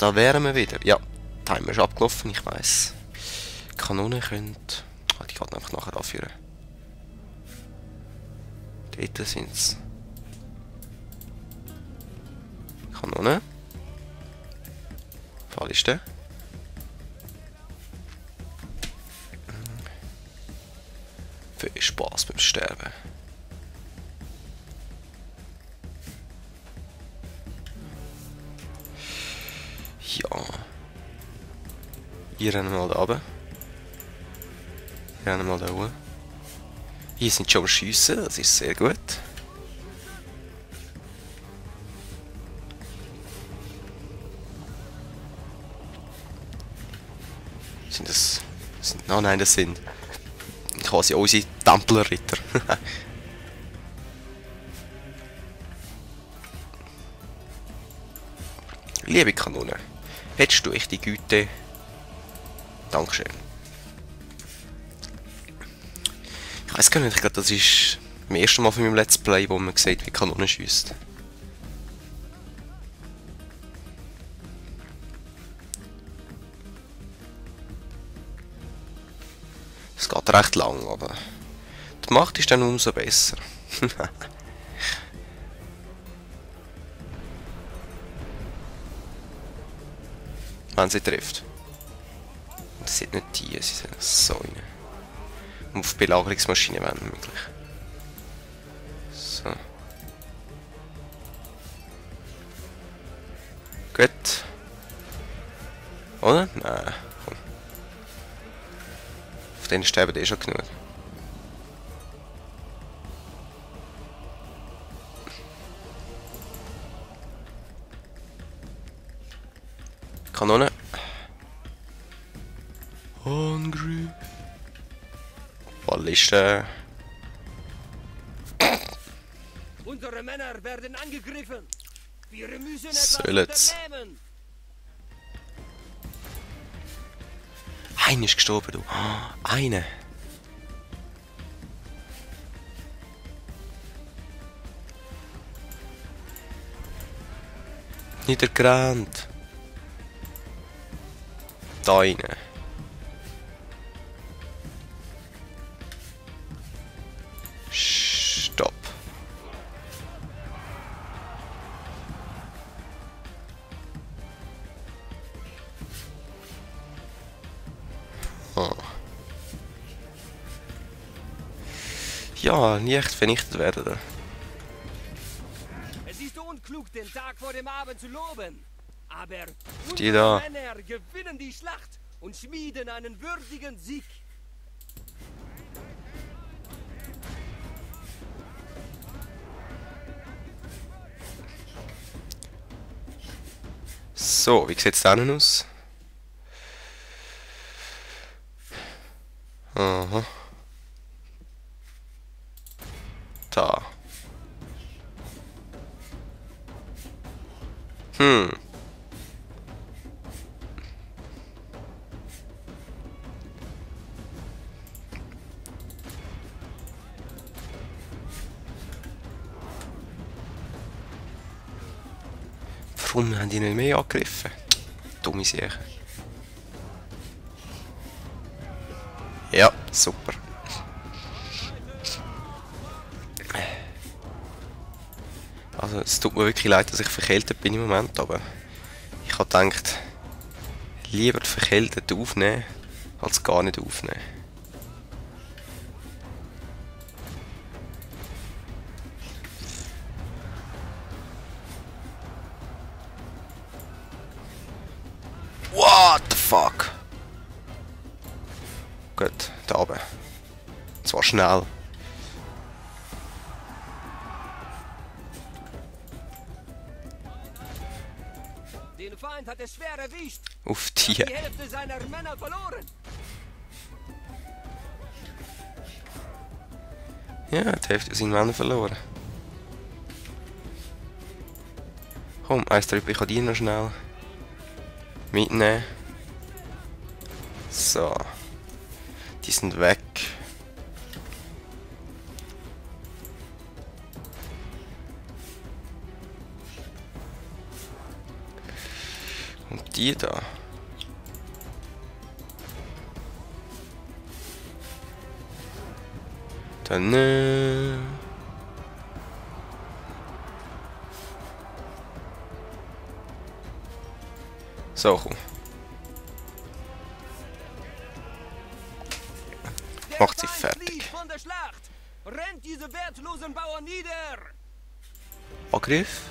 da wären wir wieder. Ja, Timer ist abgelaufen, ich weiss. Kanone könnt... Ah, die geht einfach nachher anführen. Dort sind's. Kanone. Fall ist der. Viel Spaß beim Sterben. Ja. Hier rennen wir mal da runter. Hier rennen wir mal da hoch. Hier sind schon am Schiessen, das ist sehr gut. Sind das... Oh nein, das sind quasi unsere Tempelritter. Liebe Kanone, hättest du echt die Güte? Dankeschön. Ich weiß gar nicht, ich glaube, das ist das erste Mal von meinem Let's Play, wo man sieht, wie Kanone schießt. Es geht recht lang, aber die Macht ist dann umso besser. Wenn sie trifft. Das sind nicht die, sie sind so rein. Und auf Belagerungsmaschinen wenn möglich. So. Gut. Oder? Nein. Komm. Auf den sterben eh schon genug. Kanone. Hungry. Balliste. Unsere Männer werden angegriffen. Wir müssen So, etwas unternehmen. Einer ist gestorben, du. Einer. Niedergerannt. Da rein. Stopp. Ja, nicht vernichtet werden. Es ist unklug, den Tag vor dem Abend zu loben. Aber Die da. unsere Männer gewinnen die Schlacht und schmieden einen würdigen Sieg. So, wie sieht es dann aus? Aha. Da. Warum haben die nicht mehr angegriffen? Dumme Sache. Ja, super. Also, es tut mir wirklich leid, dass ich verkältet bin im Moment, aber ich habe gedacht, lieber die Verkältet aufnehmen, als gar nicht aufnehmen. What the fuck? Gut, da oben. Zwar schnell. Den Feind hat es schwer erwischt. Auf Die die. Hälfte seiner Männer verloren. Ja, die Hälfte sind Männer verloren. Komm, eins drüber, ich kann die noch schnell mitnehmen. So. Die sind weg. Und die da. Dann so, komm. Macht sie fertig. Von der Schlacht. Rennt diese wertlosen Bauern nieder. Angriff.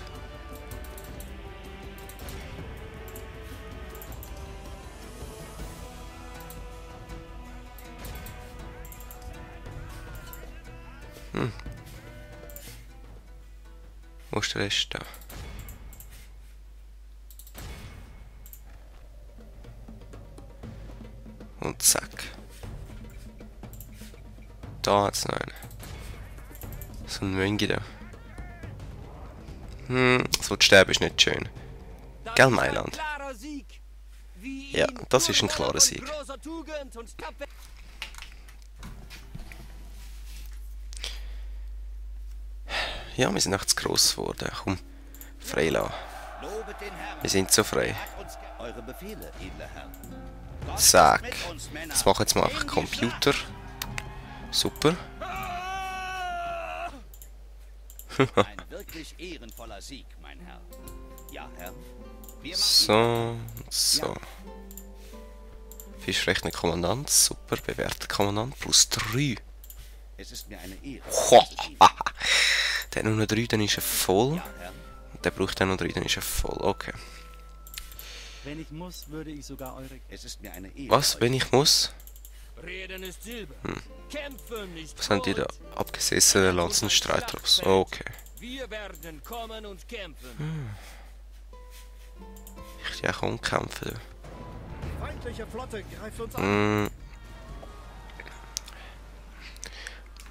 Wo ist der Rest da? Und zack. Da hat's noch einen. So ein Mönch da. So zu sterben ist nicht schön. Gell, Mailand? Ja, das ist ein klarer Sieg. Ja, wir sind echt zu gross geworden. Komm, frei lassen. Wir sind so frei. Zack. Das machen jetzt mal einfach Computer. Super. Ein wirklich ehrenvoller Sieg, mein Herr. Ja, Herr? So, so. Fischrechner Kommandant, super, bewährter Kommandant, plus 3. Es ist mir eine Ehre. Der hat nur noch 3, dann ist er voll. Ja, Herr? Und der braucht auch noch 3, dann ist er voll. Okay. Wenn ich muss, würde ich sogar eure... Es ist mir eine Ehre. Was, wenn ich muss? Reden ist Silber. Kämpfen ist Was haben die da? Abgesessene Lanzenstreittrupps. Okay. Wir werden kommen und kämpfen. Ich will auch umkämpfen. Die feindliche Flotte greift uns an.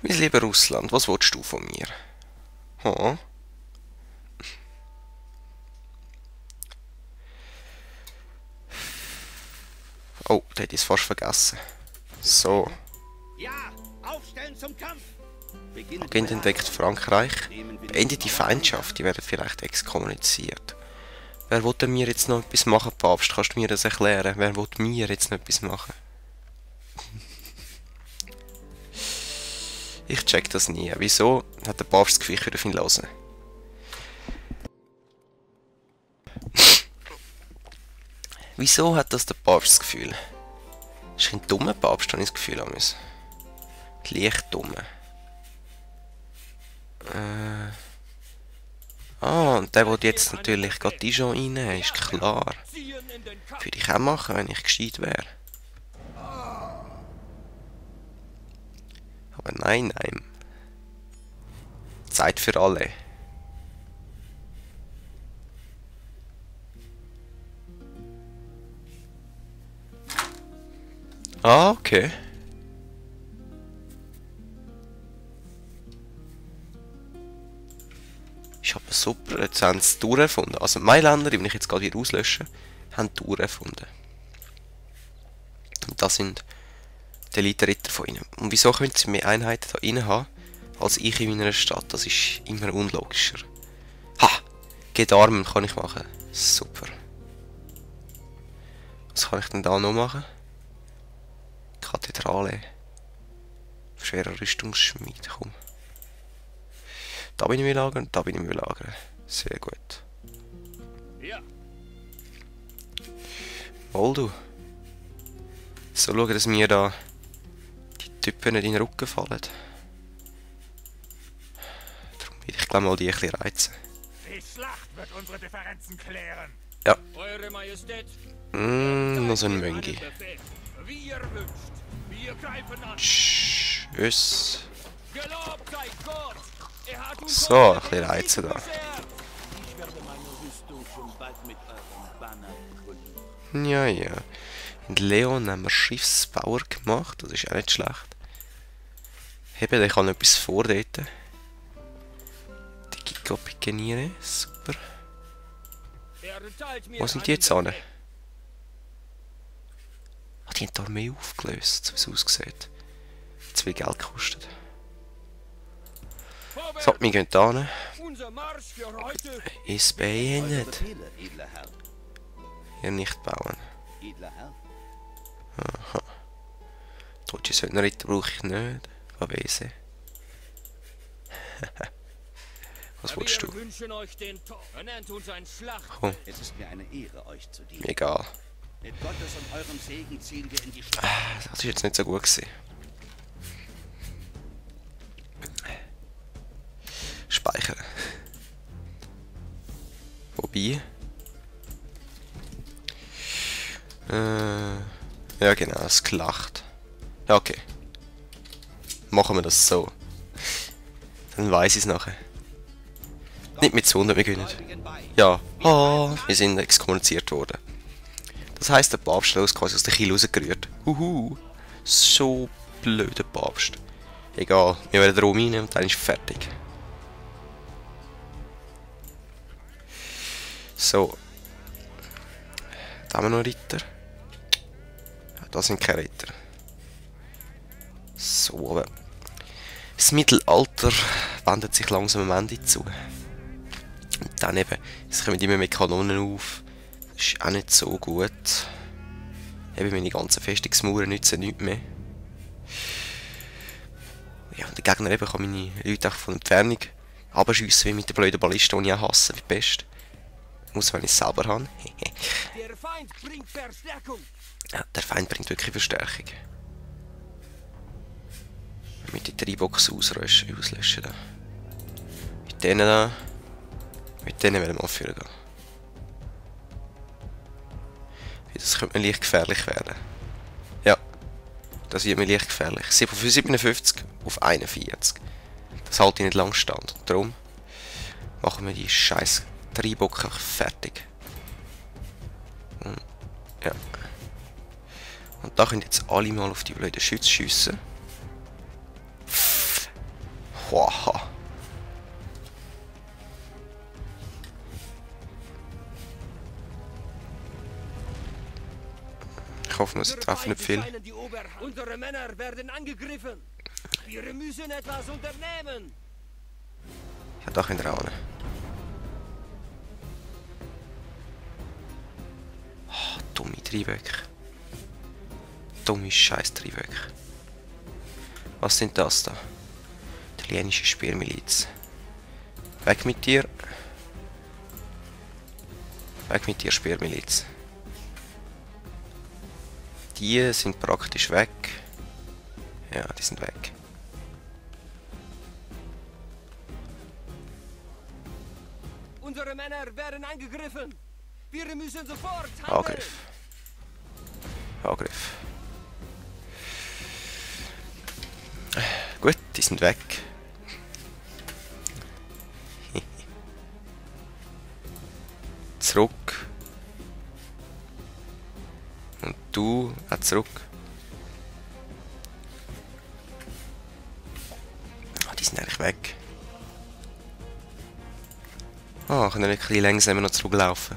Mein lieber Russland, was willst du von mir? Hm? Oh, der hätte ich es fast vergessen. So. Ja, aufstellen zum Kampf! Agent entdeckt Frankreich. Beendet die Feindschaft, die werden vielleicht exkommuniziert. Wer will denn mir jetzt noch etwas machen, Papst? Kannst du mir das erklären? Wer will mir jetzt noch etwas machen? Ich check das nie. Wieso hat der Papst das Gefühl, ich würde ihn hören? Wieso hat das der Papst das Gefühl? Ist ein dummer Papst, habe ich das Gefühl. Leicht dummer. Und der will jetzt natürlich gerade Dijon reinnehmen, ist klar. Würde ich auch machen, wenn ich gescheit wäre. Aber nein, nein. Zeit für alle. Ah, okay. Ist aber super, jetzt haben sie die Uhr erfunden. Also die Mailänder, die will ich jetzt gerade hier auslöschen, haben die Uhr erfunden. Und das sind die Elite-Ritter von ihnen. Und wieso können sie mehr Einheiten da rein haben, als ich in meiner Stadt? Das ist immer unlogischer. Ha! Gedarmen kann ich machen. Super. Was kann ich denn da noch machen? Kathedrale. Schwerer Rüstungsschmied, komm. Da bin ich mir lagern, da bin ich mir lagern. Sehr gut. Ja. Wohl du. So schauen, dass mir da die Typen nicht in den Rücken fallen. Darum will ich glaube mal die ein bisschen reizen. Die Schlacht wird unsere Differenzen klären. Ja. Eure Majestät. Noch so ein Möngi. Wie ihr wünscht. Wir greifen an. Tschüss. Gelobt sei Gott. Er hat uns So, ein bisschen reizen da. Ich werde meine Rüstung schon bald mit eurem Banner begründen. Ja, ja. In Leon haben wir Schiffsbauer gemacht, das ist auch nicht schlecht. Eben, der kann etwas vor dort. Die Giga-Pikeniere, super. Wo sind die jetzt an? Ah, die haben die Armee aufgelöst, so wie es aussieht. 2 Geld gekostet. So, wir gehen da hin. Unser Marsch für heute. Ist beendet. Befehle, edler Herr. Hier nicht bauen. Edler Herr. Aha. Deutsche Söldnerritter brauche ich nicht. Avese. Was willst du? Wir wünschen euch den Tod. Ernennt uns ein Schlacht. Komm, Es ist mir eine Ehre, euch zu dienen. mir egal. Mit Gottes und eurem Segen ziehen wir in die Schlacht. Das ist jetzt nicht so gut gewesen. Speichern. Wobei. Ja genau, das Schlacht. Ja, okay. Machen wir das so. Dann weiß ich es nachher. Nicht mit 200, wir gewinnen. Ja. Oh, wir sind exkommuniziert worden. Das heisst, der Papst hat uns quasi aus der Kirche rausgerührt. So blöder Papst. Egal, wir werden Rom rein und dann ist fertig. So. Da haben wir noch Ritter. Ja, das sind keine Ritter. So, aber das Mittelalter wendet sich langsam am Ende zu. Und dann eben, es kommen immer mehr Kanonen auf. Das ist auch nicht so gut. Eben meine ganzen Festungsmauern nützen nichts mehr. Ja, und der Gegner eben kann meine Leute auch von Entfernung abschiessen, wie mit der blöden Balliste, die ich auch hasse, wie best. Muss, wenn ich es selber habe. Der Feind bringt Verstärkung. Ja, der Feind bringt wirklich Verstärkung. Mit den Dreibox auslöschen da. Mit denen da. Mit denen werden wir anführen gehen. Das könnte mir leicht gefährlich werden. Ja. Das wird mir leicht gefährlich. Sie von 57 auf 41. Das halte ich nicht lang stand. Und darum machen wir die scheiß Dreibock fertig. Und, ja. Und da können jetzt alle mal auf die blöden Schütze schiessen. Wow. Ich hoffe, wir treffen nicht viel. Unsere Männer werden angegriffen. Wir müssen etwas unternehmen. Ja, da könnt ihr auch. Oh, dumme Trieböcke. Dumme scheiß Trieböcke. Was sind das da? Italienische Speermiliz. Weg mit dir. Weg mit dir, Speermiliz. Die sind praktisch weg. Ja, die sind weg. Unsere Männer werden angegriffen. Wir müssen sofort handeln. Angriff. Angriff. Gut, die sind weg. Zurück. Und du auch zurück. Ah, die sind eigentlich weg. Ah, können wir ein bisschen langsamer noch zurücklaufen.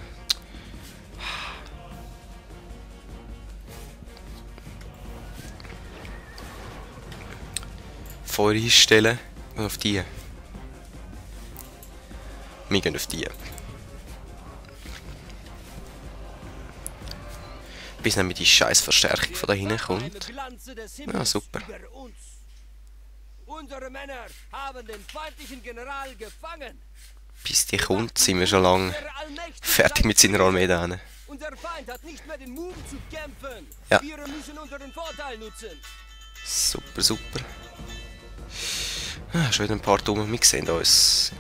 Feuer einstellen und auf die. Wir gehen auf die. Bis nämlich die scheiß Verstärkung von da hinten kommt. Ja, super. Unsere Männer haben den feindlichen General gefangen. Bis die kommt, sind wir schon lange fertig mit seiner Armee da. Unser Feind hat nicht mehr den Mut zu kämpfen. Ja. Wir müssen unseren Vorteil nutzen. Super, super. Ah, schon wieder ein paar Dumme, wir sehen uns.